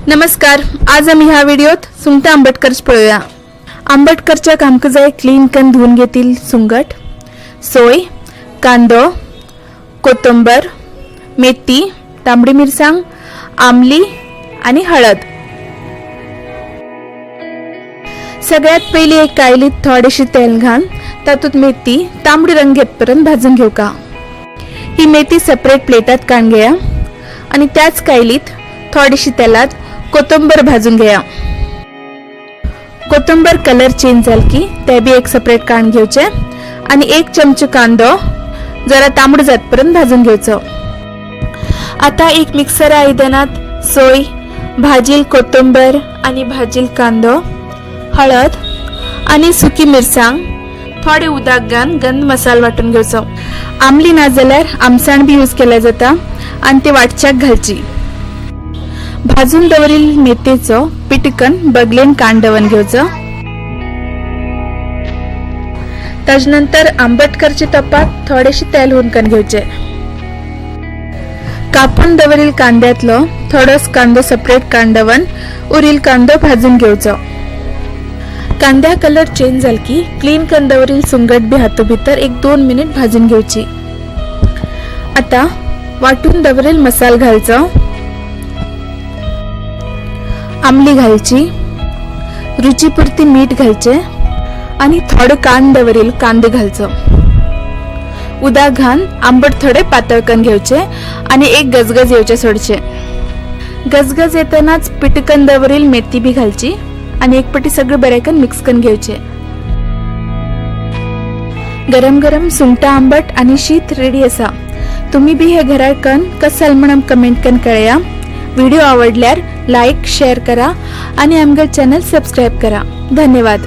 नमस्कार, आज आम्ही ह्या व्हिडिओत सुंगटां आंबट पळोवया. आंबट करच्याक आमकां जाय क्लीन करून धुवन घेतील सुंगट, सोय, कांदो, कोथंबर, मेथी, तांबडी मिरसांग, आमली आणि हळद. सगळ्यात पयली एक कायलीत थोडेशी तेल घाल, तातूंत मेथी तांबडी रंग घेतपर्यंत भाजून घेवका. ही मेथी सेपरेट प्लेटात काडून घेया आणि त्याच कायलीत थोडीशी तेलात कोथंबर भाजून घेया. कोथंबर कलर चेंज जाल की ते बी एक सेपरेट काडून घेवचे आणि एक चमचो कांदो जरा तांबडो जातपर्यंत भाजून घेवचो. आता एक मिक्सर आयदनात सोय, भाजील कोथंबर आणि भाजील कांदो, हळद आणि सुकी मिरसांग, थोडे उदक घालून गंद मसाला वाटून घेवचो. आमली ना जाल्यार आमसाण बी यूज केल्या जाता आणि ते वाटच्याक घालची. भाजून दवरील मेथीचो पिटकन बगलेन कांड दवरून घेवचो. ताजे नंतर आंबट करचे तपात थोडेशे तेल हुनकन घेवचे. कापून दवरील कांद्यातलो थोडोस कांदो सेपरेट कांडवन उरील कांदो भाजून घेवचो. कांद्या कलर चेंज जाल की क्लीन करून दवरील सुंगट बी हातू भितर 1-2 मिनिट भाजून घेवची. आता वाटून दवरील मसाल घालचो, आमली घालची, रुचीपुरती मीठ घालचे आणि थोडं कान दवरील कांदे घालचो. उदक घाल आंबट थोडे पातळ करून घेवचे आणि एक गजगज येवचे सोडचे. गजगज येतानाच पिटकन दवरील मेथी बी घालची आणि एक पटी सगळं बरेकन मिक्स करून घेवचे. गरम गरम सुंगटा आंबट आणि शीत रेडी असा. तुम्ही बी हे घरात कन कसं म्हणून कमेंट कन कळया. व्हिडिओ आवडल्यार लाईक, शेअर करा आणि आमगे चॅनल सबस्क्राईब करा. धन्यवाद.